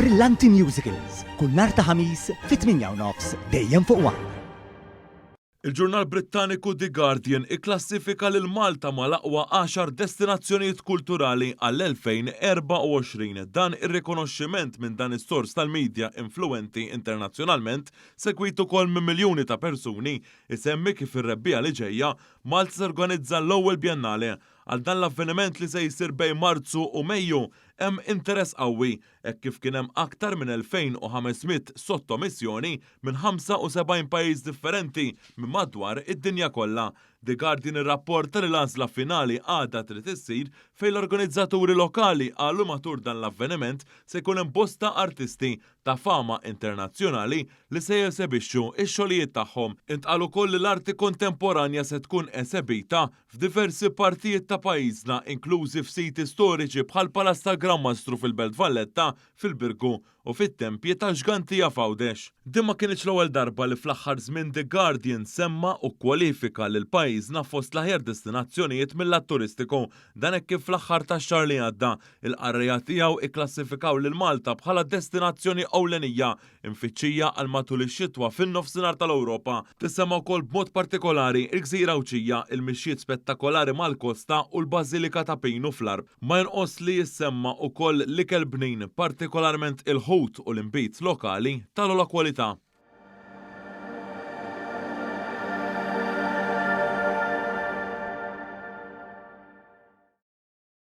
Brillanti Musicals, kull nhar ta' Ħamis fit-8 u nofs dejjem fuq One. Il-ġurnal Brittaniku The Guardian ikklassifika lil Malta mal-aqwa għaxar destinazzjonijiet kulturali għall-2024. Dan ir-rikonoxximent minn dan is-sors tal-midja influwenti internazzjonalment, segwit ukoll minn miljuni ta' persuni, isemmi kif ir-rebbiegħa li ġejja, Malta se torganizza l-ewwel Biennale. Għal dan l-avveniment li se jsir bejn Marzu u Mejju, hemm interess qawwi, hekk kif kien hemm aktar minn 2,500 sottomissjoni minn 75 pajjiż differenti minn madwar id-dinja kollha. The Guardian irrapporta li l-għażla finali għadha trid issir fejn l-organizzaturi lokali qalu matul dan l-avveniment se jkun hemm bosta artisti ta' fama internazzjonali li se jesebixxu x-xogħlijiet tagħhom. Intqal ukoll li l-arti kontemporanja se tkun esebita f'diversi partijiet ta' pajjiżna inklużi f'siti storiċi bħall-Palazz tal-Gran Mastru fil-Belt Valletta, fil-Birgu u fit-tempji tal-Ġgantija f'Għawdex. Din ma kinitx l-ewwel darba li fl-aħħar żmien The Guardian semma u kkwalifika lil pajjiżna fost l-aħjar destinazzjonijiet mil-lat turistiku. Dan hekk kif fl-aħħar tax-xahar li għadda, il-qarrejja tiegħu ikklassifikaw lil Malta bħala destinazzjoni ewlenija imfittxija għal matul ix-xitwa fin-Nofsinhar tal-Ewropa. Tissemma wkoll b'mod partikolari l-Gżira Għawdxija, il-mixjiet spettakolari mal-kosta u l-Bażilika ta' Pinu fl-Għarb. Ma jonqos li jissemma wkoll l-ikel bnin, partikolarment il-ħut u l-inbid lokali tal-ogħla kwalità.